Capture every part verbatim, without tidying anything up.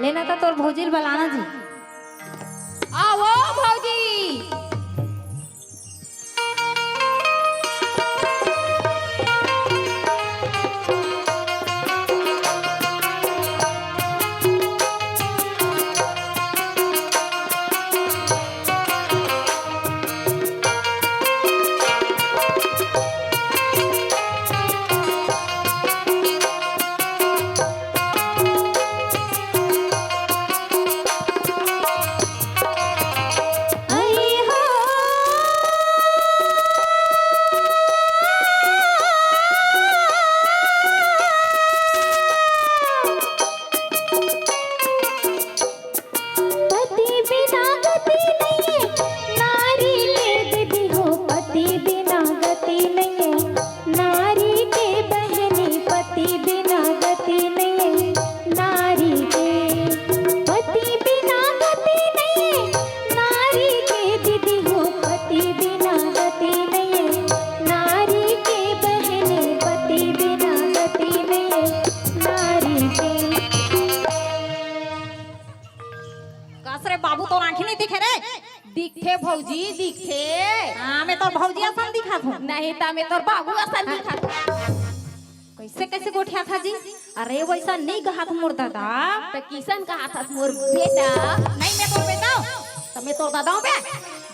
लेना था तोर भौजी ल बलाना जी। आवो भौजी। पति बिना गति नइये, नारी के दीदी हो, पति बिना गति नइये, नारी के बहिनी, पति बिना गति नइये, नारी के। पति बिना गति नइये, नारी के दीदी हो, पति बिना गति नइये, नारी के बहिनी, पति बिना गति नइये, नारी के। कस रे बाबू, तोर आँखी नइ दिखे रे? दिखथे भौजी, दिखथे। हाँ, मैं तोर भौजी असन दिखत हूँ। नहीं त मैं तोर बाबू असन दिखत हूँ। कैसे, कैसे गोठियाथस जी? अरे वैसा नइ कहत मोर दादा। त किसन कहथस मोर बेटा? नहीं, मैं तोर बेटा हूँ। त मैं तोर दादा हूँ बे।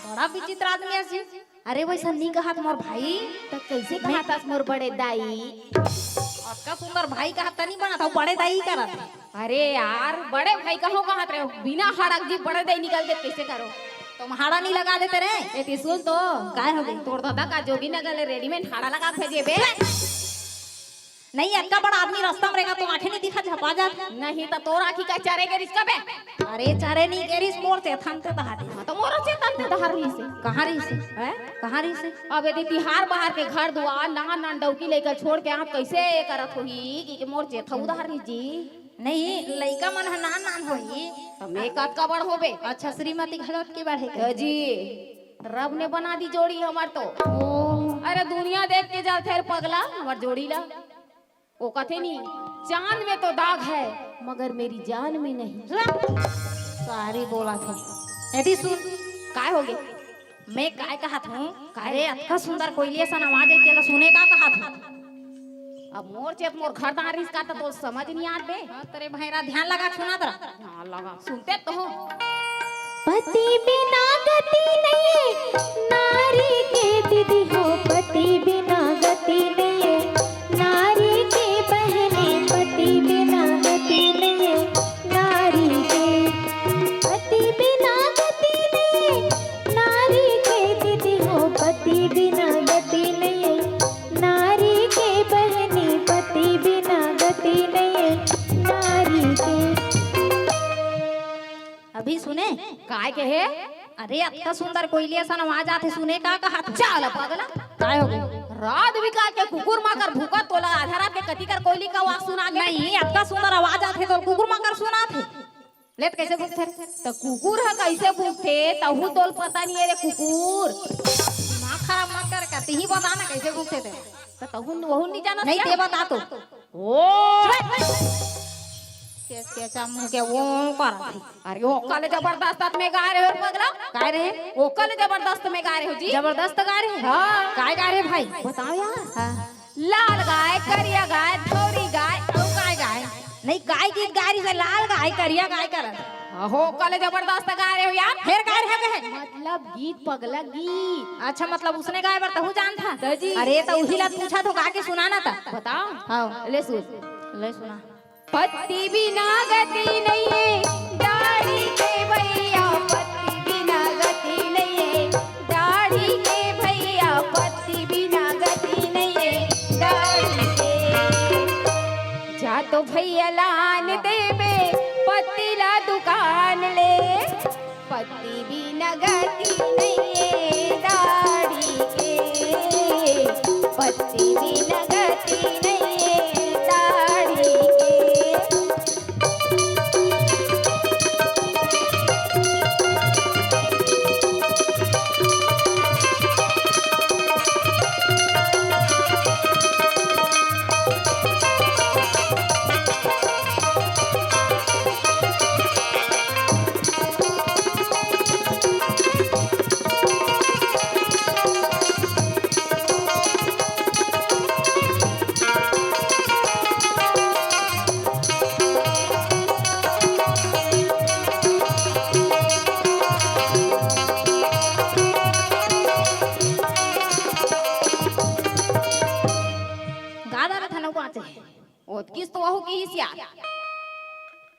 बड़ा विचित्र आदमी हे जी। अरे वैसा नइ कहत मोर भाई। त कैसे कहथस मोर बड़े दाई? अतका सुंदर भाई कहत त नइ बनत हूँ, बड़े दाई करत हूँ। अरे यार, बड़े भाई कहूँ कहत रहे हो, बिना हाड़ा के जी बड़े दाई निकल के कैसे करो? तुम हाड़ा नइ लगा देते रे। ए, ते सुन तो। काय हो गई? तोर दादा का जोगीनगर ले readymade हाड़ा लगा के भेजे बे। नहीं, अतका बड़ा आदमी रास्ता में रहेगा तो आँखें नइ दिखा, झपा जात। नहीं त तोर आँखी का चरे गे रिस का बे? अरे चरे नइ गे रिस, मोर चेतन ते तहार। हाँ, त मोर चेतन ते तहार रहिसे। कहाँ रहिसे? हैं? कहाँ रहिसे? अब यदि तिहार बाहर के घर दुआर, नान नान डौकी लेकर छोड़ के आप कैसे ये करत होही कि, कि मोर चेतन उधार रही जी? नहीं, लइका मन ह नान नान होही। त मैं कतका बड़ होबे? अच्छा, श्रीमती घलो अतकी बड़ हे का? अ जी, रब ने बना दी जोड़ी हमर तो। ओ। अरे दुनिया देख के जलथे रे पगला, हमर जोड़ी ला। ओ कथे नी, चांद में तो दाग है, मगर मेरी जान में नहीं। सारी बोलथे। एती सुन, काय होगे? मैं काय कहत हूँ? काय? अरे, अतका सुंदर कोयली असन आवाज हे, तेला सुने का कहत हूँ? अब मोर चेत मोर घर दान रिस का त तोर समझ नइ आत बे। हाँ, तेरे भैरा ध्यान लगा के सुनत रह। हाँ, लगा। सुनते तो हो। पति बिना गति नइये, नारी के दीदी हो, पति बिना गति नइये, नारी के बहिनी, पति बिना गति नइये, नारी के। पति बिना गति नइये, नारी के दीदी हो, पति बिना गति नइये, नारी के बहिनी, पति बिना गति नइये, नारी के। अभी सुने? काय कहे? अरे, अतका सुंदर कोयली असन आवाज आथे, सुने का कहत हे? चल पगला। काय होगे? रात बिकाल के कुकुर माकर भूकत तोला आधा रात के कति कर कोयली का आवाज सुनागे? नहीं, अतका सुंदर आवाज आथे तो कुकुर माकर सुनाथे। ले त कैसे भूकथे रे? त कुकुर ह कैसे भूकथे, तहू तोल पता नइ हे रे कुकुर। दिमाग खराब मत कर का, तिही बता ना कैसे भूकथे ते। त तहू वहू नइ जानत नहीं, का? ते बता तो। ओ। के, के चा मुंह के वो करत हे। अरे ओका ले जबरदस्त में गाय रहे हो पगला। काय रहे? ओका ले जबरदस्त में गाय रहे हो जी। जबरदस्त गाय रहे? हाँ। काय गाय रहे भाई? बताओ यार। हाँ। लाल गाय, करिया गाय, धौरी गाय, अउ काय गाय? नहीं, गाय गीत गाय रही से, लाल गाय, करिया गाय करत। अहो, ओका ले जबरदस्त गाय रहे हो यार। फेर गाय रहे कहे? मतलब गीत पगला गीत। अच्छा, मतलब उसने गाय बर तहू जानथा? त जी। अरे, त उही ला पूछत हों, गा के सुना ना त। बताओ। हाँ। ले सुन। ले सुना। पति बिना गति नइये, दाढ़ी के भैया, पति बिना गति नइये, दाढ़ी के भैया, पति बिना गति नइये, दाढ़ी के। जा तो भैया लान देबे, पति ला दुकान ले। पति बिना गति नइये दाढ़ी के, पति बिना गति नइये दाढ़ी के।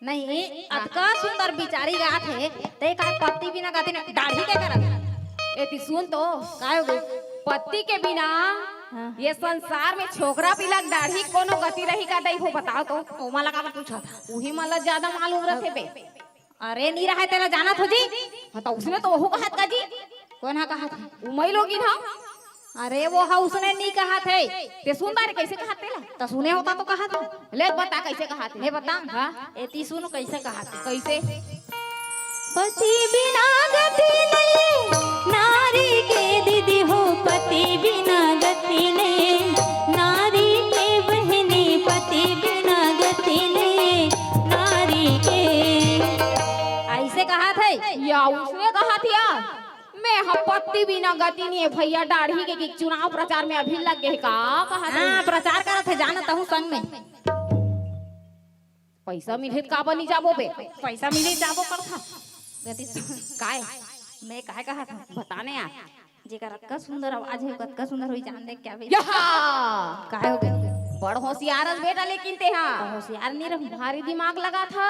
नहीं, अतका सुंदर बिचारी गात हे, ते का पत्ती बिना गति नहीं, दाढ़ी के करत? एती सुन तो, काय हो गई? पत्ती के बिना हाँ। ये संसार में छोकरा पिला दाढ़ी कोनो गति रही का दई हो, बताओ तो। ओमा ला काबर पूछत हस? उही मन ला ज्यादा मालूम रथे बे। अरे, नी रहे तेला जानत हो जी। हाँ, तो उसने तो वहू कहत का जी। कोन हा कहत हे? उमई लोगिन हा। अरे, वो हा उसने नी कहत हे। ते सुन रे, कैसे कहत तेला? तो सुने होता तो कहत हे। ले बता, कैसे कहत हे? ले बता। हाँ? एती सुन, कैसे कहत हे? कैसे? पति बिना गति नहीं, नारी के दीदी हो, पति बिना गति नहीं, नारी के बहिनी, पति बिना गति नहीं, नारी के। ऐसे कहत हे? या उसने कहत हे या? मैं ह पत्ती बिना गति नहीं है भैया, दाढ़ी के कि चुनाव प्रचार में अभी लग गए का कहत हाँ, हे? प्रचार करत हे, जानत हूँ संग में। पैसा मिलही त काबर नी जाबो बे? पैसा मिलही जाबो करथा। गति सुन। काय? मैं काय कहत हूँ? बता ने यार। जेकर अतका सुंदर आवाज हे, कतका सुंदर होही जान दे क्या बे? यहा! काय हो गए? बड़ होशियार हस बेटा, लेकिन ते हा। तो होशियार नी रहूं। भारी दिमाग लगाथा।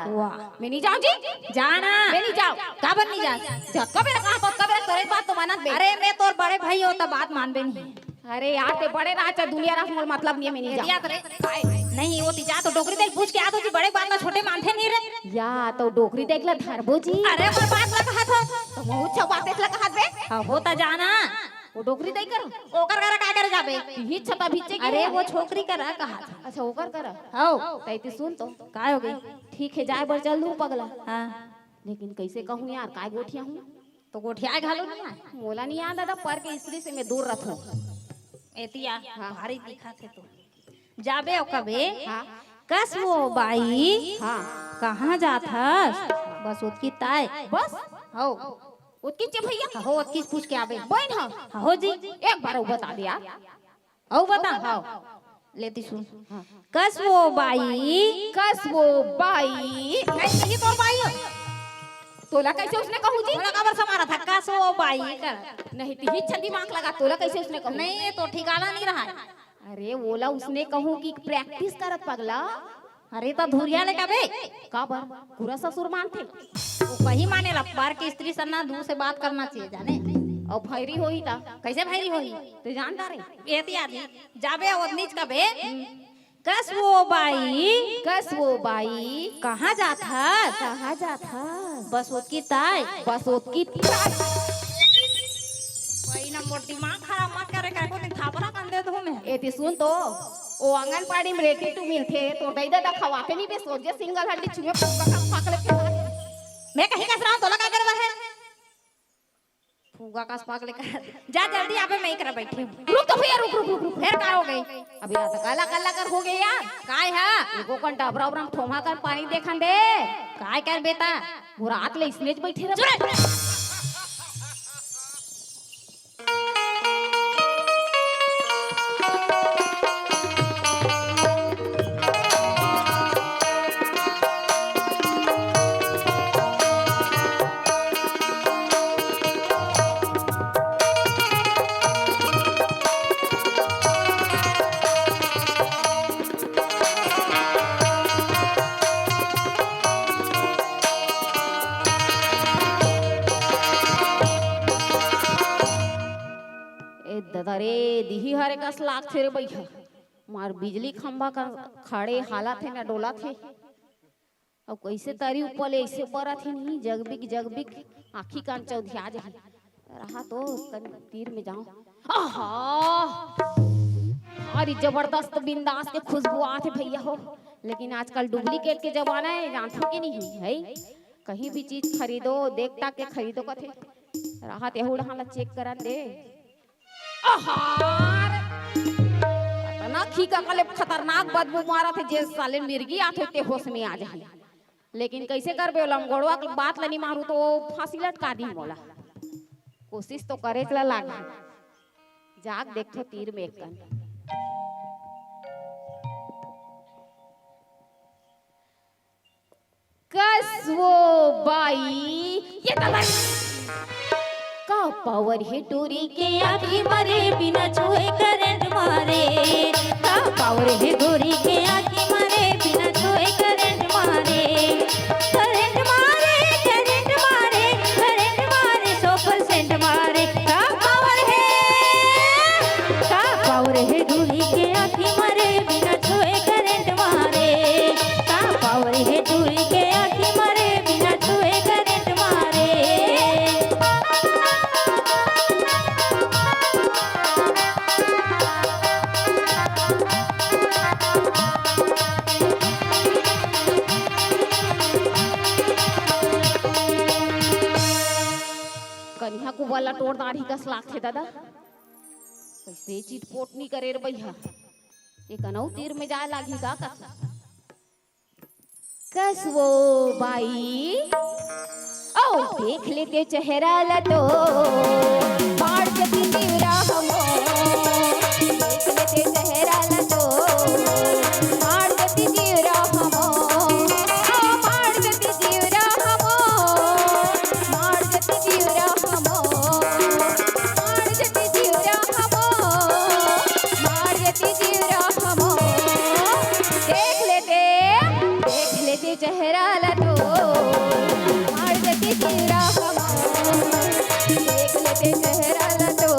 वाह। मैं नी जाऊं जी। जा ना। मैं नी जाऊं। काबर नी जा? जतका बेरा कहा, ततका बेरा तोरे बात तो मानत बे। अरे, मैं तोर बड़े भाई हो, त बात मानबे नहीं। अरे यार, ते बड़े रहा चाहे दुनिया रहा, मोर मतलब नहीं है, मैं नहीं जाऊं। याद रे। काय? नहीं, वो ती जा तो डोकरी देख पूछ के आ तो जी, बड़े बात ला छोटे मानथे नहीं रे। या तो डोकरी देख ला धरबो जी। अरे, ओकर बात ला कहत हो। तो मुँह छपा देख ला कहत बे। हाँ, होता जाना। वो डोकरी देख कर। ओकर करा काय करे जाबे? ही छता भीचे के अरे, है। वो छोकरी करा कहत। अच्छा, ओकर करा। हौ। तैती सुन तो। काय हो गई? ठीक है, जाए बर चल दूँ पगला। हाँ। लेकिन कैसे कहूँ यार, काय गोठिया हूँ? तो गोठियाए घालो नहीं आए। मोला नहीं याद दादा, पर के स्त्री से मैं दूर रखूँ। एतिया, हाँ। भारी दिखा थे तो। जाबे अउ कबे, हाँ। कस वो बाई, हाँ। कहाँ जात हस? बस ओतकी ताय। बस? हौ। ओतकी चे भैया? हो, ओतकी पूछ के आबे। बहन हाँ? हो जी। एक बार अउ बता दे यार। अउ बता? हाँ। लेती सुन। हाँ। कस वो बाई। कस वो बाई। नहीं, नहीं तोर बाई हो। तोला कैसे उसने कहूँ जी? तोला काबर समारा था? कस वो बाई कर। नहीं, तिही अच्छा दिमाग लगा, तोला कैसे उसने कहूँ? नहीं, ये तो ठिकाना नहीं रहा है। अरे, ओला उसने कहूँ कि practice करत पगला। अरे, त धुरिया ले कबे? काबर? पूरा ससुर मानथे। वो कहीं माने ला, पर के स्त्री से ना दूर से बात करना चाहिए, जाने? अउ भैरी होही ता? कैसे भैरी होही? ते जानता रे? एती आदि, जाबे ओदनीच कबे? कस वो बाई? कस वो बाई? कहाँ जात हस? कहाँ जात हस? बस ओतकी ताय। बस ओतकी ताय। वही ना, मोर दिमाग खराब मत करे, काय को दिन थापरा कंदे धो में। एती सुन तो, ओ आंगनबाड़ी में रेती टू मिलथे, तो दई ददा खवाते नहीं बे, सोचे सिंगल हड्डी छुए फुग्गा का फाकले के। मैं कहीं कस रहा हूँ, तोला का करवा है? फुग्गा कस फाकले का। जा जल्दी आबे, मैं एकरा बैठी हूँ। रुक तो भैया, रुक, रुक, रुक, रुक। फिर का हो गई? अभी रात काला काला कर हो गया यार। काय हा? एको कन डबरा उबरा में ठोमा कर पानी देखन दे। काय कर बेटा? वो रात ले इसने ज बैठे रहे। ए ददा रे, दिही हरे कस लागथे रे बइहा। मार बिजली खंभा का खड़े हालत हे ना डोलत हे। अउ कइसे तरी ऊपर ले अइसे बरत हे नहीं, जगबिक जगबिक आँखी कान चौधिया जाही। रहा तो कन तीर में जाऊं। आहा! अरे जबरदस्त बिंदास के खुशबू आथे भैया हो। लेकिन आजकल duplicate के जमाना हे, जानथो कि नहीं है? कहीं भी चीज खरीदो, देख ताक के खरीदो कथे। रहा तेहू डहान ला check करन दे। आहार! अतना खीका कले खतरनाक बदबू मारत हे, जे साले मिर्गी आथे ते होश में आ जाही। लेकिन कइसे करबे, ओला गोड़वा के बात ल नी मारू तो फांसी लटका दी मोला। कोशिश तो करे ला लागी। जाग देखो तीर में एक कन। कस वो बाई, ये तो भाई। का power हे टूरी के आँखी मारे बिना छुए करंट मारे। का power हे टूरी के आँखी मारे बिना छुए करंट मारे। वाला टोर दाढ़ी कस लागथे दादा। कइसे चिटपोट नी करे रे बइहा। ये कनऊ तीर में जाए लागही का कस। कस वो बाई, ओ देख लेते चेहरा ला तो, मार जती जीवरा हमो। देख लेते चेहरा ला तो, मार जती जीवरा हमो। ओ मार जती जीवरा हमो, मार जती जीवरा हमो, मार जती जीवरा हमो, मार जती जीवरा हमो। देख लेते, देख लेते चेहरा ला तो, मार जती जीवरा हमो। देख लेते चेहरा ला तो,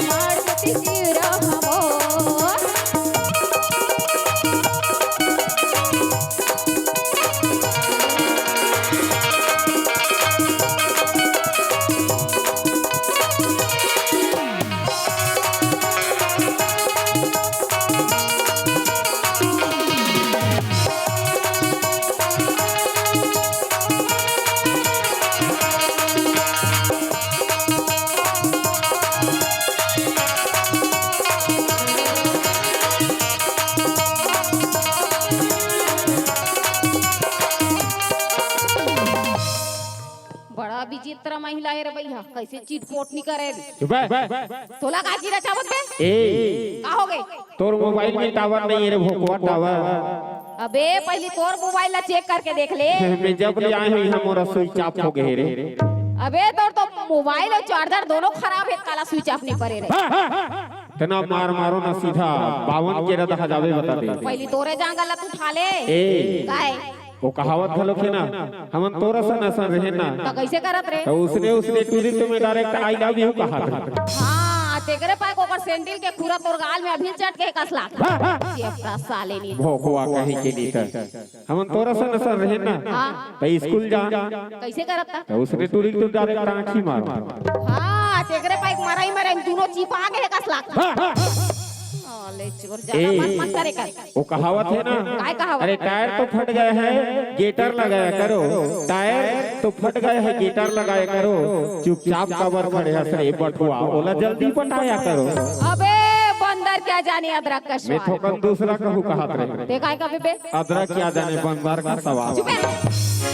मार जती जीवरा हमो। बड़ा विचित्र महिला हे रे भैया, कैसे चिटपोट नहीं करे रे। चुप है। तोला का कीड़ा चावत बे? ए। का हो गए? तोर मोबाइल में टावर नहीं है रे भोकवा टावर। अबे पहली तोर मोबाइल ला चेक करके देख ले। मैं जब ले आए हूँ यहाँ मोरा स्विच ऑफ हो गए रे। अबे तोर तो मोबाइल और चार्जर दोनों खराब है, काला स्विच ऑफ नहीं परे रे। हाँ, हाँ, हाँ। इतना मार मारो ना सीधा बावन के रथ हजावे बता दे। पहली तोरे जांगर ला तू उठा ले। ए। काय? वो कहावत घलो खे ना, हमन तोरा सन असन रहे ना। तो कैसे करत रे? तो उसने, उसने टूरी तुम्हें डायरेक्ट आई लव यू कहा था। हाँ, तेकरे पाए ओकर सैंडल के खुरा तोर गाल में अभी चट के कस लाग। हाँ, हाँ। ये अपना साले नहीं। भोकवा कहीं के नहीं था। हमन तोरा सन असन रहे ना। हाँ। तो स्कूल जा। कैसे करत था? तो उसने टूरी तू डायरेक्ट आँखी मार। हाँ, तेकरे पाए मराई मराई दोनों चिपा के कस लाग। हाँ, हाँ। साले चोर, ज्यादा ए, बात मत करे कर। वो कहावत है ना, काय कहावत? अरे टायर तो फट गया है, गेटर लगाया करो। टायर तो फट गया है, गेटर लगाया करो। चुपचाप काबर खड़े हस रे बटुआ, ओला जल्दी पटाया करो। अबे बंदर क्या जाने अदरक का मैं स्वाद। थोकन दूसरा कहूँ कहात रहे। ते काय का बे? अदरक क्या जाने बंदर का स्वाद। चुप है।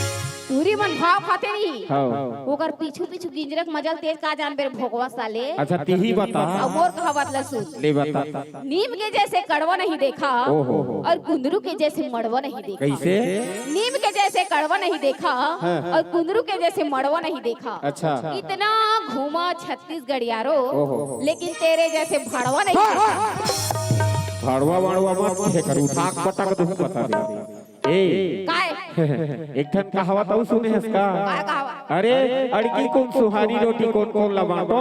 टूरी मन भाव खाते नहीं। हाँ। ओकर पीछू पीछू गिंजरक मजल तेज का जान बेर भोगवा साले। अच्छा, तिही बता। अब मोर कहावत ला सुन। ले बता। नीम के जैसे कड़वा नहीं देखा ओहो। और कुंदरू के जैसे मड़वा नहीं देखा। कैसे? नीम के जैसे कड़वा नहीं देखा हाँ। और कुंदरू के जैसे मड़वा नहीं देखा। अच्छा। इतना घूमा छत्तीसगढ़ियारो, ओहो। लेकिन तेरे जैसे भड़वा नहीं देखा। भड़वा वड़वा मत फेंक, उठा के पटक दूं, बता दे। ए, काय? एक ठन कहावत अउ सुने हस का? काय कहावत? अरे, अड़की कुन सुहारी रोटी कोन कोन ला बांटो?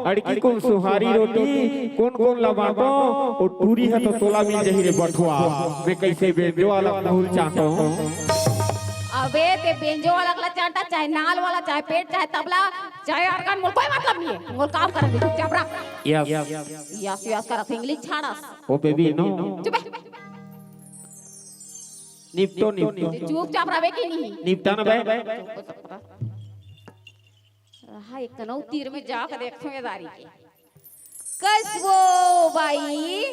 अड़की कुन सुहारी रोटी कोन कोन ला बांटो? ओ टूरी ह तो तोला मिल जही रे बठुआ। मैं कैसे बेंजो वाला फूल चाटो? अबे ते बेंजो वाला ला चाटा, चाहे नाल वाला, चाहे पेट, चाहे तबला, चाहे organ, मोर कोई मतलब नहीं है। मोर काम कर दे, चुपचाप रह। यस। यस, यस करत इंग्लिश छाड़स। ओ बेबी, नो। चुप। निपटो, निपटो। चुपचाप रहबे कि नहीं? निपटा ना बे। हाँ, एक कनऊ तीर में जाके देखो ये दारी के। कस वो बाई।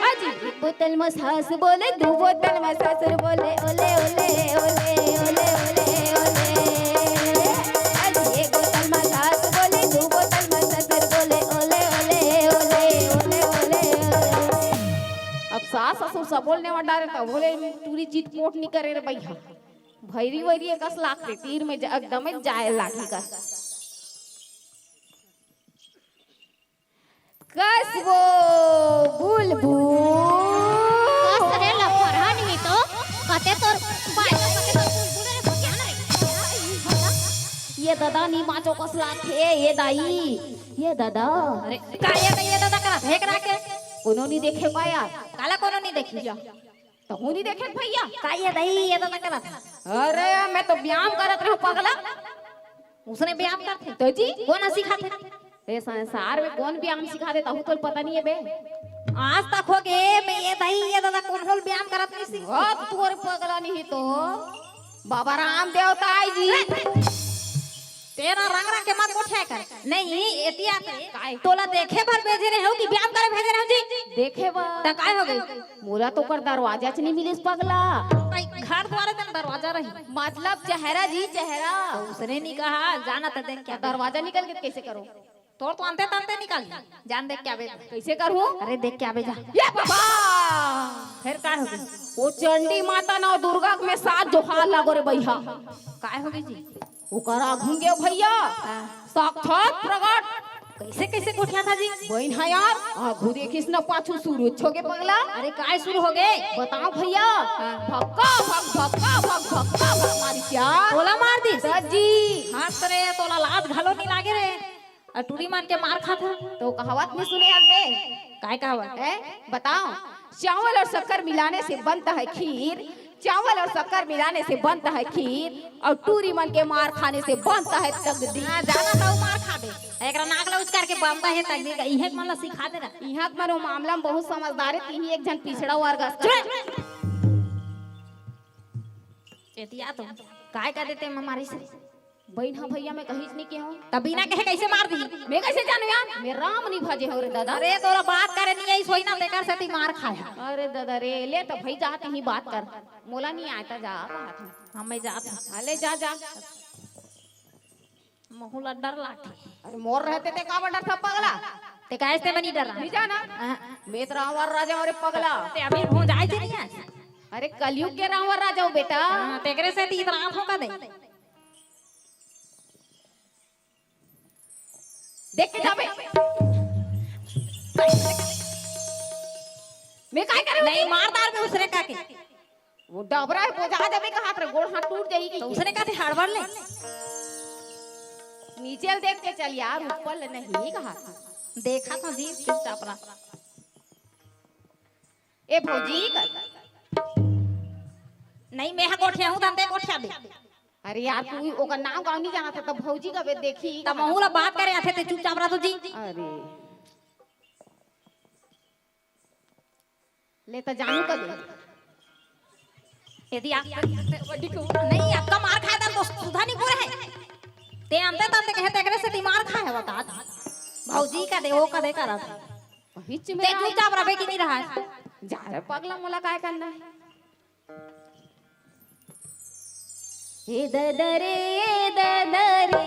अजी बोतल में सास बोले, दू बोतल में ससुर बोले, ओले, ओले, ओले, ओले, ओले, ओले। अजी एक बोतल में सास बोले, दू बोतल में ससुर बोले, ओले, ओले, ओले, ओले, ओले। अब सास ससुर सब बोलने वाला डारे तो बोले, टूरी चिटपोट नहीं करे रे भैया। भैरी वैरी कस लागथे, तीर में ज-, एकदम जाए लागी कस। कस वो बुलबुल। कस रे लफरहा नहीं तो, कते तोर बाई, कते तोर बुलबुल रे, बतियान रे। ये दादा नी माचो कस लागथे, ये दाई, ये दादा। अरे, का ये दाई, ये दादा करा, फेंक रहा के? कोनो नहीं देखे का यार? काला कोनो नहीं देखी? तहूँ नहीं देखे भैया? का ये दाई, ये दादा करत? अरे, मैं तो व्यायाम करत रहूँ पगला। उसने व्यायाम करथे? तो जी? कोन सिखाथे? ए संसार में कोन व्यायाम सिखा दे, तहूँ तो पता नहीं है बे। आज तक हो गए, मैं ये दाई, ये दादा कोन होल व्यायाम करत नहीं सी। ओ, तोर पगला नहीं तो बाबा रामदेव ताई जी। ए ना, रंग रंग के मत गोठिया कर। नहीं, एती आते। काय? तोला देखे बर भेजे रहे हो कि व्यायाम करे भेजे रहे हो जी? देखे बर। त काय हो गई? मोला तो ओकर दरवाजा च नहीं मिलिस पगला। भाई, घर द्वारे तन दरवाजा रही। मतलब चेहरा जी, चेहरा। तो उसने नहीं कहा, जाना त देख क्या दरवाजा निकल के कैसे करो? तोर तो अंते तंते निकल। जान देख क्या बे। कैसे करूं? अरे देख क्या बे जा। ये बाबा! फिर काय हो गई? वो चंडी माता नौ दुर्गा में साथ जोहार लागो रे भैया। काय हो गई जी? ओकर आघू गे भैया, हाँ। साक्षात प्रगट। कैसे, कैसे गोठिया था जी? बहिन हा यार, आघू देखिस न पाछू शुरू हो गे पगला। अरे काय शुरू हो गे? बताओ भैया। हाँ। भक्का भक, भक्का भक, भक्का भक मारी क्या? तोला मार दिस? सर जी। हाँ, तरे तोला लाज घलो नहीं लागे रे। अउ टूरी मन के मार खात ह। तो कहावत नहीं सुने हस बे? काय कहावत? हैं? बताओ। चावल और शक्कर मिलाने से बनता है खीर, चावल और शक्कर मिलाने से बनता है खीर, और टूरी मन के मार खाने से बनता है तकदीर। हाँ, जाना था वो मार खाबे। एकरा नाक ला उचकार के बनता है तकदीर का। इहें के मन ला सिखा दे रहा। इहाँ के मन वो मामला में बहुत समझदार है, तिही एक झन पिछड़ा वर्ग अस। चुप! एतिया तो काय कर देते मारी से? बहिन, हाँ भैया, मैं कहीच नहीं के हूँ। तब बिना कहे कैसे मार दी? मैं कैसे जानू यार? मैं राम नहीं भजे हो रे दादा। अरे तोला बात करे नहीं आई, सोई ना तेकर सेती मार खाया। अरे दादा रे, ले तो भाई जा, तिही बात कर। मोला नहीं आय त जा, बात है। हाँ, मैं जात हूँ। हाँ, ले जा, जा। महू ला डर लागे। अरे मोर रहते ते का डर था पगला? ते काहे से बनी डर? नहीं जाना। हाँ। मैं तो रावण राजा हूँ रे पगला। ते अभी भौजाई जे नहीं है। अरे कलयुग के रावण राजा हूँ बेटा। हाँ, तेकरे सेती इतरात हो का दे। देख के जाबे। मैं काय करे नहीं, होती? मार डार में उसने का के। वो डबरा है, बोझा देबे कहात रे, गोड़ हाथ टूट जाएगी। तो उसने कहा थे हड़बड़ ले। नीचे ल देख के चल यार, ऊपर ले नहीं कहा। देखा था जी, चुपचाप रहा। ए भौजी कर। नहीं, मैं हा गोठिया हूँ, तंते गोठिया दे। अरे यार, तू ओकर नाम गाँव नहीं जाना था, तब भौजी का बे देखी। तब महू ला बात करे आथे, ते चुपचाप रह तो जी। अरे। ले त जानू का दे। यदि आप नहीं, आपका मार खाए दल तो सुधा नहीं बोले है। ते अंते तंते कहे तेकरे से दिमाग खाए बता। भौजी का दे, वो का दे करा। बीच में ते चुपचाप रहे कि नहीं रहा? जा रे पगला, मोला काय करना है? ए ददा रे, ए ददा रे,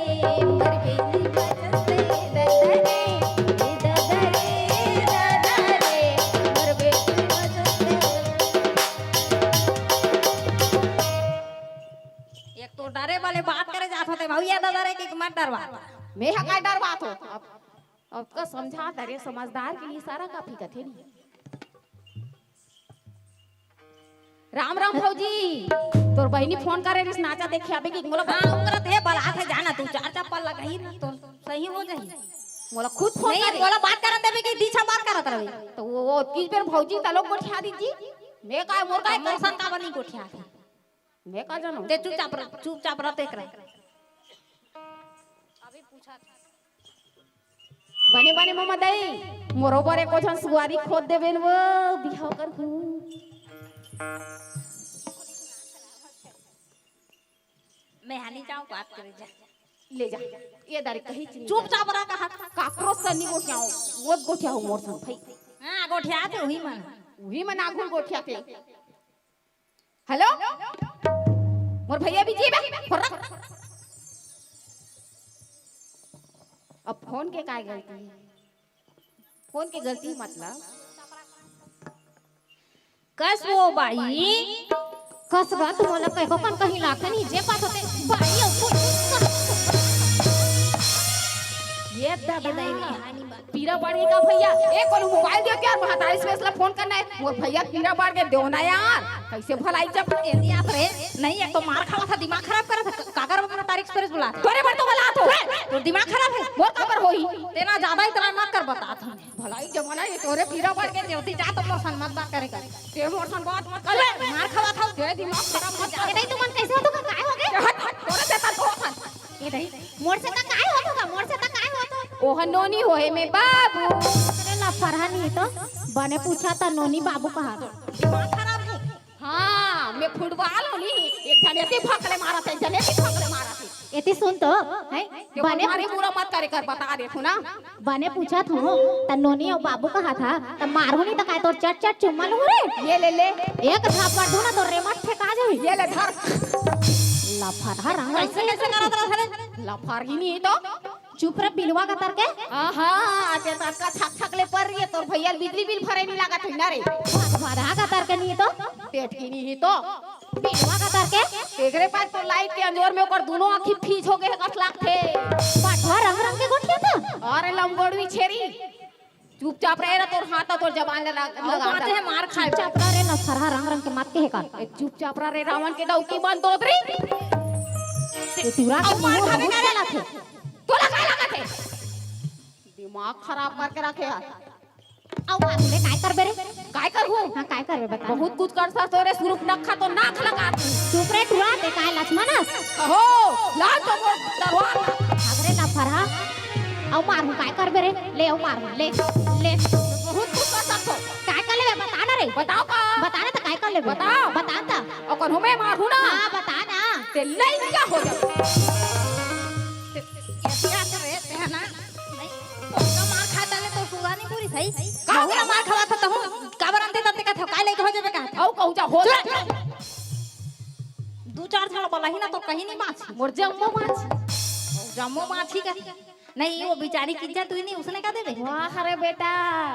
मर गई बचत, ए ददा रे, ए ददा रे, ए ददा रे, मर गई बचत। एक तो डरे वाले बात करे जात होते, भाऊ, ये ददा रे कि मत डरवा। मैं हा काय डरवात हो? अब, अब का समझा तारे, समझदार के लिए सारा काफी कथे नहीं। राम राम भौजी, तोर बहिनी फोन करे रिस, नाचा देखे आबे कि मोला। हाँ, उंगरत हे, बलात हे, जाना तू चार चप्पल लगाई ना तो सही हो जाही। मोला खुद फोन नहीं, करे। मोला बात करन देबे कि दीछा बात करत रहबे। तो वो, वो किस बेर भौजी तलोक गोठिया दीजी। मैं का, मोर का, मोर संग का बनी गोठिया। मैं का जानूं? ते चुपचाप रह, चुपचाप रह, तेकरा। अभी पूछा था। बने बने ममा दाई, मोरो बर एको झन सुवारी खोद देबे न वो, बिहाव करहूं। मैं हानि जाऊं, बात करे जा। ले जा, ये दारी कही चीज। चुपचाप रह कहा। काकरो सन्नी गोठियाओ, वो गोठियाओ मोर संग भाई। हाँ, गोठिया थे वही मन। वही मन आगू गोठिया थे। हेलो, मोर भैया भी जी बे, फोन रख। अब फोन के काय गलती है? फोन के गलती मतलब? कस वो बाई? कस गा, तू मोला कहो कन कहीं लागथे नहीं, जे बात होते बाई अउ कोई। ये दादा नहीं, नहीं, नहीं। पीरा बाढ़ गे का भैया? ए, कोनो मोबाइल दियो यार, महतारी स्पेस ला फोन करना है। मोर भैया पीरा बाढ़ गे, देव ना यार। कैसे भलाई जब एती आप रे? नहीं, एक तो मार खावा था, दिमाग खराब करा था। काकर अपना तारीख स्पेस बुला। तोरे बर तो बुला तो। तो दिमाग खराब है। मोर काबर होई? तेना ज्यादा इतना मत कर, बता था। भलाई जमाना ये तोरे पीरा बाढ़ गे, देवती जा तो मोर सन मत बात करेगा। ते मोर सन बात मत कर। मार खावा था। ते दिमाग खराब मत कर। ए दाई, तुमन कैसे हो? तो काय हो गए? हट, हट, तोरे से तो हो। ए दाई, मोर से त काय होत होगा? मोर से त काय होत हो? ओह नोनी होए में बाबू। अरे ना, फरहा नहीं तो बने पूछा था, नोनी बाबू कहा था। दिमाग खराब है। हाँ, फुटबॉल होनी, एक झन एती फकले मारत हे, एक झन एती फकले मारत हे। एती सुन तो, हैं? बने मारे पूरा मत करे कर, बता देथों ना। बने पूछत हों, त नोनी अउ बाबू कहाथे, त मारहूं नहीं त काय तोर चट चट चुम्मा लूं रे? ये ले ले। एक झापड़ दूं ना तो रेमट फेंका जाही। ये ले धर। लफरहा रंग कैसे, कैसे करत रहा रे? लफरही नहीं तो। चुप रे बिलवा कतर के। आहा, ते ततका छक छक ले पर रही है, तोर भैया बिजली बिल भरे नहीं लागत है ना रे। भदहा कतर के नहीं तो। पेट की नहीं तो। बिलवा कतर के। तेकरे पास तो लाइट के अंजोर में ओकर दोनों आँखी फीज हो गए कस लागथे। बटवा रंग रंग के गोठियाथे। अरे लंगोड़वी छेरी, चुपचाप रहे ना, तोर हाथ तोर जबान ले लग-, अउ लगा बात दे। है मार खाए। चुपचाप रह रे, नसरहा रंग रंग के मत कहे का। ए, चुपचाप रह रे, रावण के डौकी मन दोदरी। ए, टूरा के अउ मार मुंह खाबे बहुत का रे? चलत हे। तोला काय लागत हे? दिमाग खराब करके रखे यार। अउ मारहूं ले, काय करबे रे? काय करहूं? हाँ, काय करबे बता। बहुत कुछ कर सकत हो रे, सुरुप नखा तो नाक लगा दूं। चुप रे टूरा, ते काय लक्ष्मण हस? हो, लान तो मोर तलवार। अगरे लफरहा। अउ मारहूं, काय करबे रे? ले, अउ मारहूं, ले, ले। बहुत कुछ कर सकत हो। काय कर लेबे? बता ना रे। बताओ का? बता ना त काय कर लेबे? बताओ। बता त। अउ कहूं मैं मारहूं ना? हाँ, बता ना। ते लइका हो जा। ये क्या करे, ते है ना? नहीं, ओतका मार खा डाले तो सुगा नहीं पूरी सही। का? कहूं ना मार खवाथे तहूं, काबर अंते तंते का था, काय लइका हो जाबे का? अउ कहूं जा, हो जा। दू चार झन बलही ना तो कहीं नहीं बाँच। मोर जम्मो बाँच। जम्मो बाँच ही का? नहीं, वो बेचारी की इज्जत हुई नहीं, उसने का देबे? वाह रे बेटा,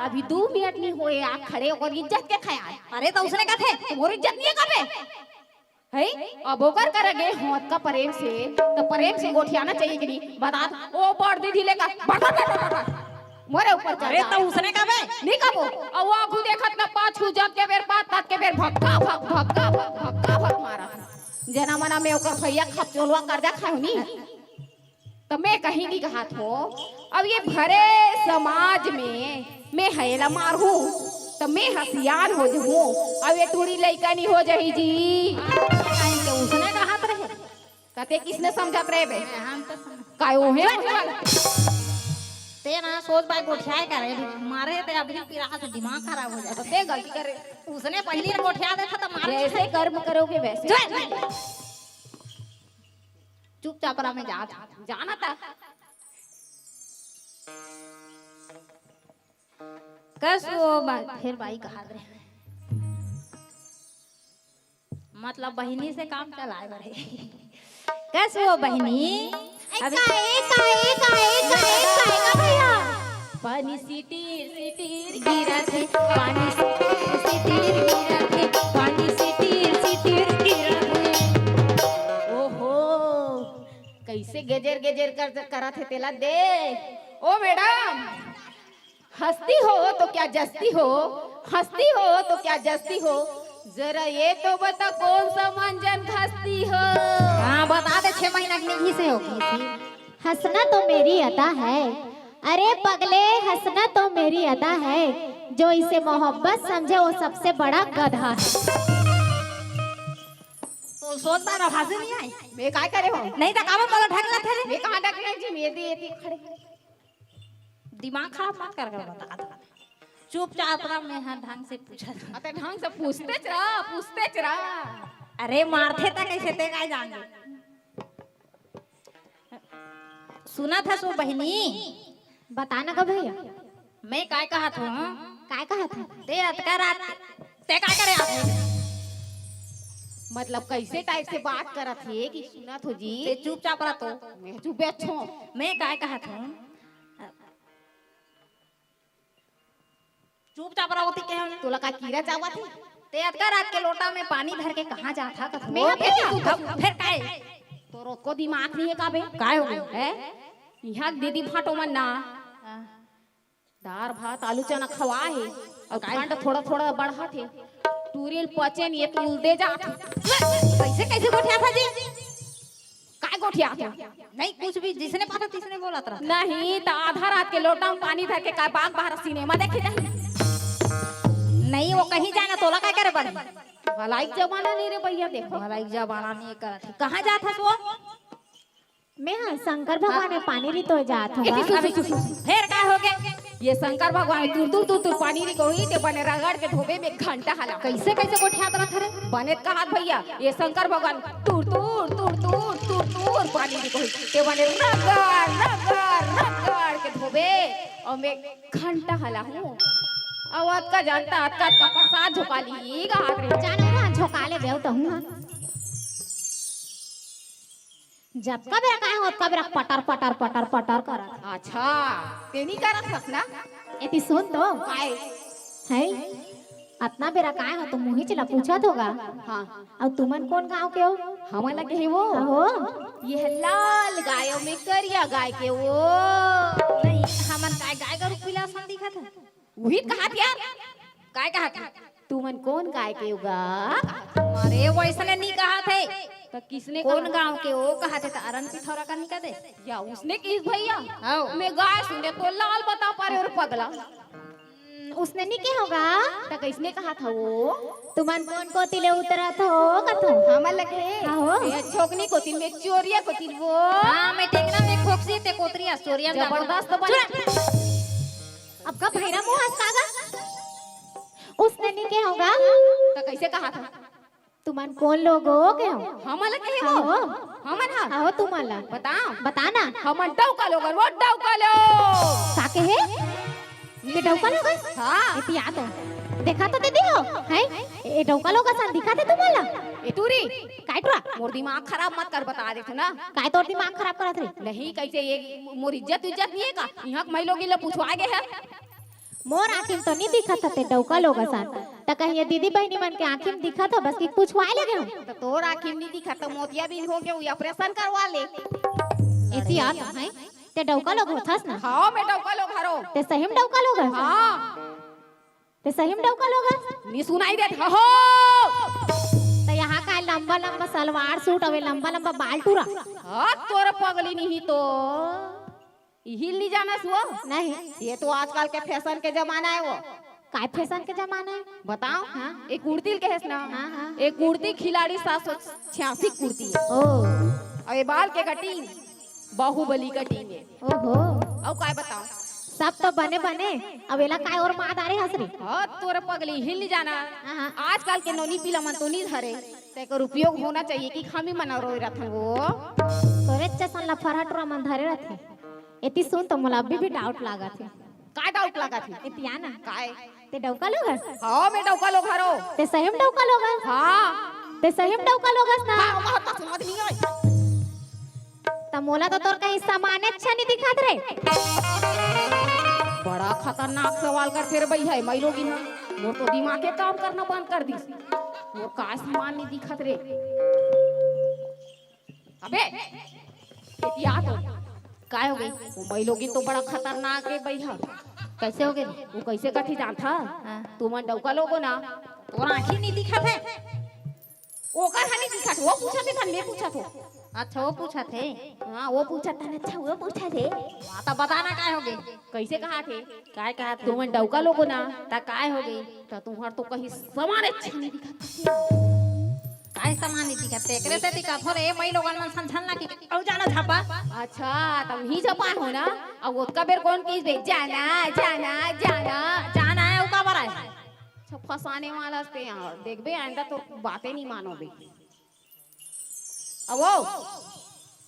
अभी दू मिनट नहीं होए, आ खड़े ओकर इज्जत के ख्याल। अरे तो उसने का थे? मोर इज्जत नहीं है कबे? है? अब ओकर कर गे हों ओतका प्रेम से, तो प्रेम से गोठियाना चाहिए कि नहीं? बता, ओ बड़ दीदी लेकर बड़, बड़, बड़, बड़, बड़। मोरे ऊपर चढ़ अरे, जा। तो उसने कबे? नहीं कबो। अउ वो आगू देखत ना पाछू, जब के बेर बात, तब के बेर भक्का, भक, भक्का, भक, भक्का, भक मारत। जना मना में ओकर भैया खपचोलवा कर्जा खाहूं नी। त मैं कहीं नहीं कहत हों, अब ये भरे समाज में मैं हेला मारहूं, त मैं हसियान हो जहूं, अब ये टूरी लइका नहीं हो जाही जी। काहे के उसने कहत रहे। कते किसने समझत रहे बे? हम तो समझ- काय ओहे? ते ना सोच भाई गोठियाए करे, मारे ते अभी पिरा से दिमाग खराब हो जाए। ते गलती करे। उसने पहली गोठिया देखा तो मारे। जैसे कर्म करोगे वैसे। चुप। चुपचाप रहा, मैं जात हूँ। जाना था। कस वो बा-, फिर बाई कहा दे। मतलब बहिनी से काम चलाए बर हे। कस वो बहिनी? ए, अभी का, ए, का, ए, का, ए, का, ए, का भैया? पानी सिटीर सिटीर गिरत हे, पानी सिटीर सिटीर गिरत हे, पानी सिटीर सिटीर गिरत हे। ओहो, कैसे गेजेर गेजेर कर, करत हे तेला देख। ओ मैडम, हंसती हो तो क्या जचती हो, हंसती हो तो क्या जचती हो, जरा ये तो बता कौन सा मंजन घसती हो। हाँ, बता दे, छह महीना के निघी से हो गई। हंसना तो मेरी अदा है। अरे पगले, हंसना तो मेरी अदा है, जो इसे मोहब्बत समझे वो सबसे बड़ा गधा है। तो सोच बार आवाज नहीं आई। मैं काय करे हो? नहीं तो काबर बोला ढकला थे रे? मैं कहाँ ढकले जी? मैं दे, ये खड़े खड़े। दिमाग खराब मत कर, कर बता दो। चुपचाप रह, मैं हर ढंग से पूछत हूँ। अते ढंग से पूछतेच रह, पूछतेच रह। अरे मारथे त कैसे ते काय जान। सुनत हस वो बहिनी? बता ना का भैया। मैं काय कहत हूँ? काय कहत हूँ? ते अतका रात ते काय करे आथे? मतलब कैसे टाइप से बात करत हे कि सुनत हो जी? ते चुपचाप रह तो। मैं चुपे अच्छो। मैं काय कहत हूँ? चुपचाप रहो, ओती कहे ना। तोला का कीरा चावत हे? ते अतका रात के लोटा में पानी धर के कहाँ जात हा कथो? मैं अभी तू फिर काय? तोर को दिमाग नहीं है का बे? काय हो गया? हैं? यहाँ दीदी भाटो मन ना। हाँ। दार भात आलू चना खवा हे और काय? खंड थोड़ा थोड़ा बढ़त हे। टूरिल पचे नहीं है, तू उल्दे जात हे। कैसे, कैसे गोठिया था जी? काय गोठिया था? नहीं, कुछ भी जिसने पाता तिसने बोलत रहा। नहीं, त आधा रात के लोटा में पानी धर के का बाग बाहर सिनेमा देखे जाही? नहीं, वो कहीं जाना, तोला काय करे बर? भलाई के जमाना नहीं रे भैया, देखो। भलाई के जमाना नहीं करत हे। कहाँ जात हस वो? मैं हाँ, शंकर भगवान में पानी रितोय जात हूँ। ए, सु, सु, सु, सु, सु। फिर का हो गया? ये शंकर भगवान तुर तुर तुर तुर पानी रिकोही ते बने रगड़ के धोबे में घंटा हला। कइसे कइसे गोठियात रहिथे रे? बने कहत भइया, ये शंकर भगवान तुर तुर तुर तुर तुर तुर पानी रिकोही ते बने रगड़ रगड़ रगड़ के धोबे अउ में घंटा हला हूँ। अउ अतका जनता अतका अतका प्रसाद झोंका ली कहत रहे। जाने ना झोंका ले बेव तहूँ हा। जतका बेरा कहे हों, ओतका बेरा पटर, पटर, पटर, पटर करत। अच्छा, तेनी करत हस ना? एती सुन तो। काय? है? अतना बेरा कहे हों, तो मुहिच ला पूछत हों गा। हाँ। अउ तुमन कोन गांव के हो? हमन ला कहे वो? हो। ये लाल गाय अउ में करिया गाय के वो। नहीं, हमन काय गाय गरू पिला असन दिखत हे? उही कहत यार। काय कहत हे? तुमन कोन गाय के हो गा? अरे, वइसने नी कहत हे। त किसने कोन कहा? गांव के हो कहत हे त अरन पिथौरा का नी कह दे? या उसने किस भइया? हव। में गाय सुने तो लाल बता पा रहे अउ पगला। हम्म, उसने नी कहे हो गा? त कइसने कहत हे वो? तुमन कोन कोती ले उतरत हो कथो? हमन लगे। हाँ हो। ये छोकनी कोती में चोरिया कोती वो। हाँ, में टेंगरा में खोकसी ते कोतरी अस चोरिया में जबरदस्त बने। अब का भैरा मुंह हंस का गा? उसने नी कहे हो गा? त कइसे कहत हे? तुमन कोन लोग हो कहे हो? हमन ला कहे हाँ वो? हो। हमन हा? हाँ हो तुमन ला। बता। बता ना। हमन डौका लोग हन, वो डौका लोग। का कहे? ये डौका लोग हस? हाँ। एती आ तो। देखा तो दीदी हो, हैं? ए डौका लोग असन दिखत हे तुमन ला? ए टूरी। काय टूरा? मोर दिमाग खराब मत कर, बता देथों ना। काय तोर दिमाग खराब करत रे? नहीं, कइसे ये मोर इज्जत उज्जत नी हे का? इहाँ के मइलोगिन ला पूछवा गे हे। मोर आँखी म तो नी दिखत हे ते डौका लोग असन। त कहीं ये दीदी बहिनी मन के आँखी म दिखत हे, बस कि पूछवाय लगे हों। त तोर आँखी म नी दिखत त मोतियाबिंद हो गे, उही ऑपरेशन करवा ले। एती आ तो, हैं? ते डौका लोग होथस ना? हाँ, में डौका लोग हरों। ते सही म डौका लोग हस? हाँ। ते सही म डौका लोग हस? नी सुनाई देत हे हो। त इहाँ काय लंबा लंबा सलवार सूट अउ ए लंबा लंबा बाल टूरा? हाँ, तोर पगली नहीं तो। इही ल नी जानस वो? नहीं। ये तो आजकल के फैशन के जमाना हे वो। काय फैशन के जमाना हे? बताओ। हाँ। ए कुर्ती ल कहेस ना? हाँ, हाँ। ए कुर्ती खिलाड़ी सात सौ छियासी कुर्ती हे। ओ। अउ ए बाल के कटिंग बाहुबली कटिंग हे। ओहो। अउ काय बताओ? सब तो बने बने, अब एला काय ओरमात हस रे? हाँ, तोर पगली, इही ल नी जाना। हाँ, हाँ। आजकल के नोनी पीला मन तो नी धरे, तेकर उपयोग होना चाहिए कि खामी मन रोय रथन वो। तोरे जसन लफरहा टूरा मन धरे रथे। एती सुन तो मोला अभी भी डाउट लागत हे। का डाउट लागत हे? एती आ ना। काय? ते डौका लोग हस? हाँ, में डौका लोग हरों। ते सही म डौका लोग हस? हाँ। ते सही म डौका लोग हस ना? हाँ, ओकर तो समझ नी आय। त मोला तो तोर कहीं समाने अच्छा नी दिखत रे। बड़ा खतरनाक सवाल करथे रे भइया, ए मइलोगिन हा। मोर तो दिमागे काम करना बंद कर दिस। मोर का समान नी दिखत रे। अबे, एती आ तो। काय हो गे? ओ मइलोगिन तो बड़ा खतरनाक हे भइया। कइसे हो गे? वो कइसे कथे जानथस? हाँ। तुमन डौका लोग हो ना? तोर आँखी नी दिखत हे। ओकर हा नी दिखत, वो पूछत हे, धन में पूछत हो। अच्छा, वो पूछत हे। हाँ, वो पूछत हे, अच्छा, वो पूछत हे। हाँ, त बता ना काय हो गे? कइसे कहत हे? काय कहत हे? तुमन डौका लोग हो ना? त काय हो गे? त तुम्हर तो कहीं समान अच्छा नी दिखत। काय समान नी दिखत? तेकरे सेती कथों रे, मइलोगन मन समझन ना कि अउ जाना झपा। अच्छा, तमही झपान हो ना? अउ ओतका बेर कोन किहिस बे? जाना, जाना, जाना। जाना हे, अउ का बर आय? अच्छा, फँसाने वाला हस ते यार। देखबे, आइंदा तो बाते नी मानों बे। अ वो।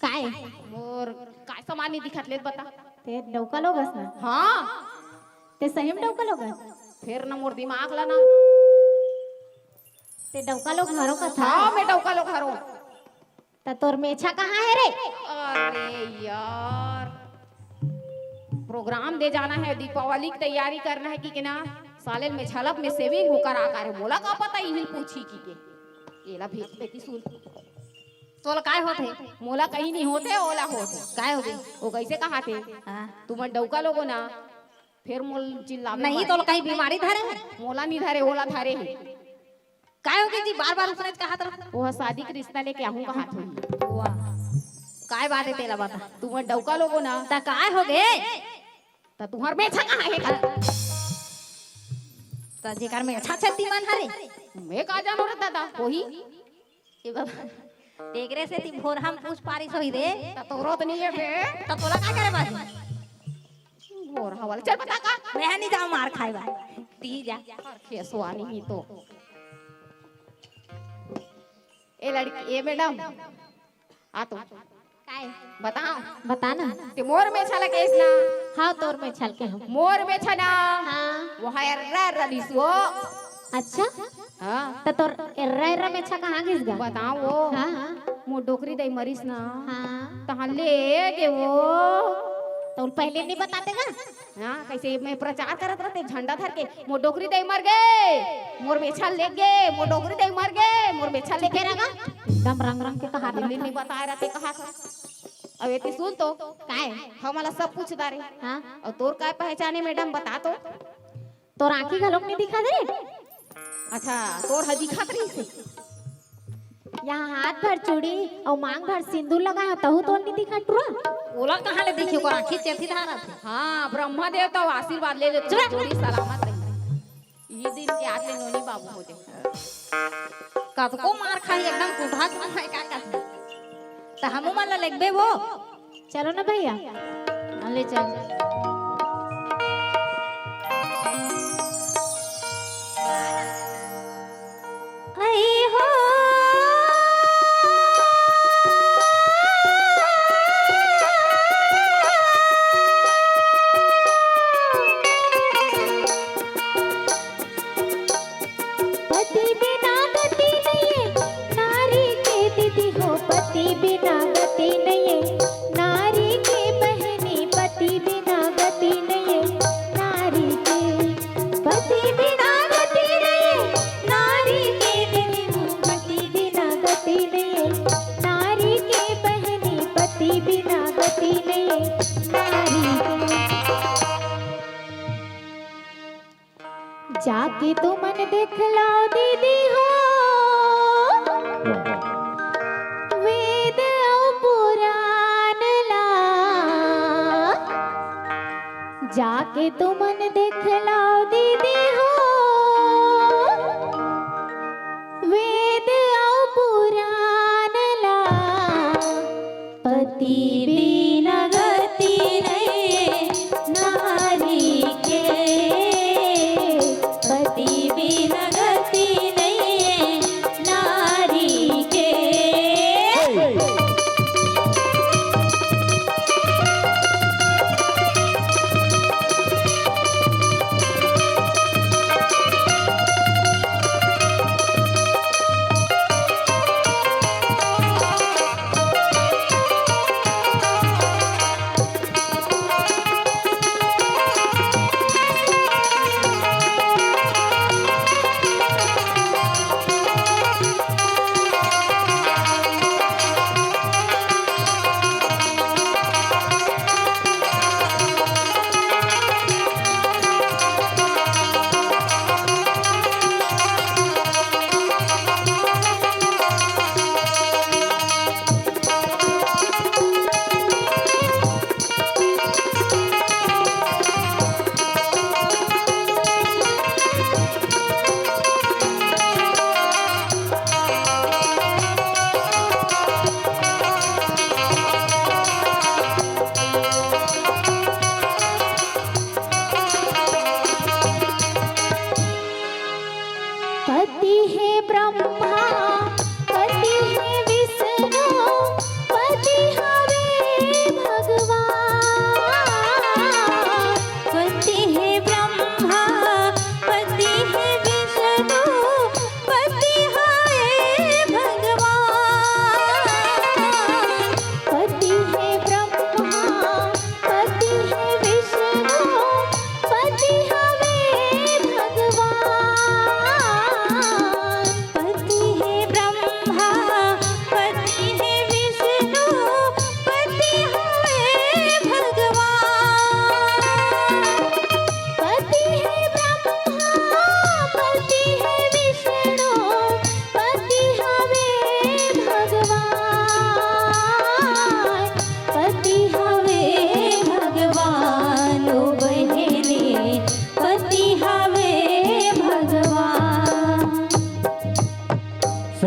काय? मोर काय समान नी दिखत ले बता। ते डौका लोग हस ना? हाँ। ते सही म डौका लोग हस? फेर ना मोर दिमाग ला ना। ते डौका लोग हरो कथस? हाँ, में डौका लोग हरों। त तोर मेछा कहाँ हे रे? अरे यार, प्रोग्राम दे जाना हे, दीपावली की तैयारी करना हे कि, कि ना, साले ल मेछा ल में shaving वो करा करे, मोला का पता इही ल पूछही कि के। एला भेज देती सुन। तोला काय होत हे? मोला कहीं नी होत हे, ओला होत हे। काय हो गे? वो कइसे कहत हे? हाँ। तुमन डौका लोग हो ना, फेर मोला चिल्लाबे नहीं, मत। तोला कहीं बीमारी धरे हे? मोला नी धरे, ओला धरे हे। काय हो गे जी, बार-बार उसने कहत रह। वो शादी के रिश्ता लेके आहूँ कहत होही। वाह। काय बात हे तेला बता। तुमन डौका लोग हो ना। त काय हो गे? त तुम्हर मेछा कहाँ हे? त जेकर मेछा छत्ती मन हरे। में का जानों रे दादा, होही। ए बाबा, तेकरे सेती भोरहा म पूछ पारिस होही रे। त तोरो त नी हे बे। त तोला काय करे बाजी? मोर हवा ले। चल बता का। मैं नहीं जाऊँ मार खाए बर। ती जा। खेसवा नहीं तो। ए लड़की, ए मैडम, आ तो। काय? बताओ। बता ना। ते मोर मेछा ल केस ना। हाँ, तोर मेछा ल के हम। मोर मेछा ना। हाँ। वो है एर्रा एर्रा दिस वो। अच्छा? हाँ। त तोर एर्रा एर्रा मेछा कहाँ गिस गा? बताओ वो। हाँ, हाँ। मोर डोकरी दई मरिस ना। हाँ। तहाँ ले गे वो। त उन पहले नहीं बताते गा? हाँ, कैसे मैं प्रचार करत रहते झंडा धर के, मोर डोकरी दई मर गे, मोर मेछा ल लेग गे, मोर डोकरी दई मर गे, मोर मेछा ल लेग गे। चुपे रह गा। एकदम रंग रंग के कहा दिल्ली नहीं बताए रहते कहा था। अब एती सुन तो। काय? हमला सब पूछ डारे। हाँ। अउ तोर काय पहचाने मैडम, बता तो। तोर आँखी घलोक नहीं दिखा दे। अच्छा, तोर ह दिखत रहिसे। यहाँ हाथ भर चूड़ी अउ मांग भर सिंदूर लगा है, तहू तोर नहीं दिखा टुरा। ओला कहाँ ले दिखी, ओकर आँखी चेथी धारा थे। हाँ, ब्रह्मा देव तो आशीर्वाद ले ले, चुप रह। जोड़ी सलामत रही। ये दिन के आज ले नोनी बाबू हो जाए। कतको मार खाई, एकदम टूटा के मार का कहते। त हमू मन ला लेगबे वो। चलो ना भैया, हाँ, ले चल। आई हो। पति बिना गति नहीं है, नारी के दीदी हो, पति बिना गति नहीं है, नारी के बहनी, पति बिना गति नहीं है, नारी के, पति बिना गति नहीं है, नारी के बहनी, पति बिना गति नहीं है, नारी के बहनी, पति बिना गति नहीं है, नारी के। जाके तुमन देखलाव दीदी हो, वेद अउ पुराण ला। जाके तुमन देखलाव दीदी हो, वेद अउ पुराण ला। पति बिना गति नहीं नारी के, पति बिना गति नहीं नारी के।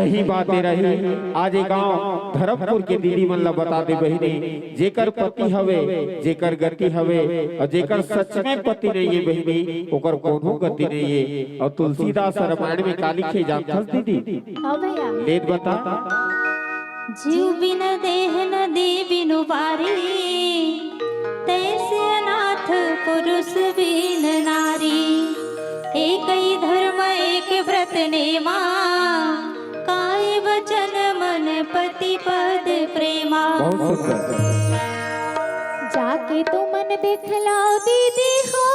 सही बात हे रही। आज ये गांव धर्मपुर के दीदी मन ला बता दे बहिनी, जेकर पति हवे, जेकर गति हवे अउ जेकर सच में पति नइये बहिनी, ओकर कोनो गति नइये। अउ तुलसीदास रामायण में का लिखे जानथस दीदी? हाँ भैया। लेत बता। जीव बिन देह नदी बिनु बारी, तैसे अनाथ पुरुष बिन नारी। एकही धर्म एक व्रत नेमा, काय वचन मन पति पद प्रेमा। बहुत सुंदर। जाके तुमन देखलाव दीदी हो,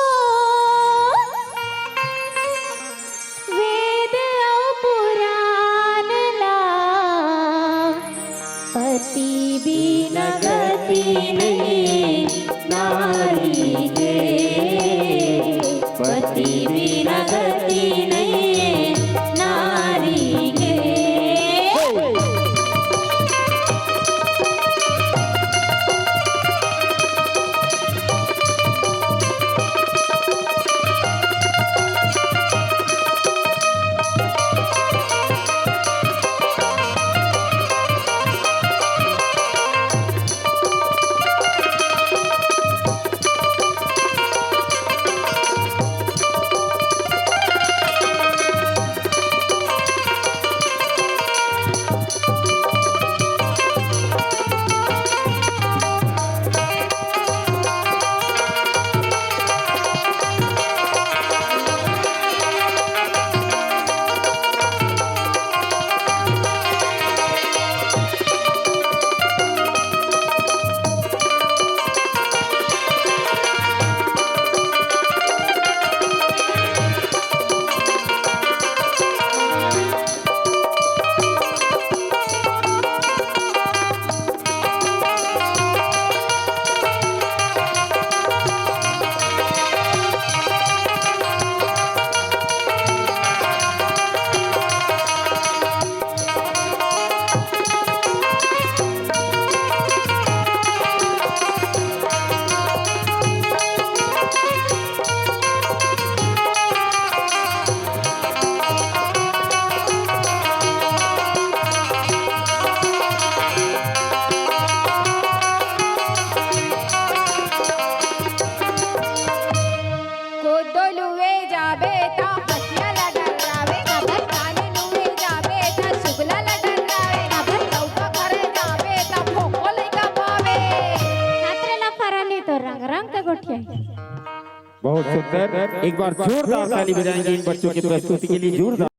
वेद अउ पुराण ला। पति बिना गति नहीं नारी के, पति बिना गति नहीं नारी के। कोदो लुए जाबे त हसिया ल डर्रावे, काबर? पानी लुए जाबे त सुगला ल डर्रावे, काबर? लउका घरे जाबे त भोको लइका पावे। कातरे ला फरानी तो रंग रंग के गोठिया। बहुत सुंदर, एक बार जोरदार ताली बजाएंगे इन बच्चों की प्रस्तुति के लिए, जोरदार।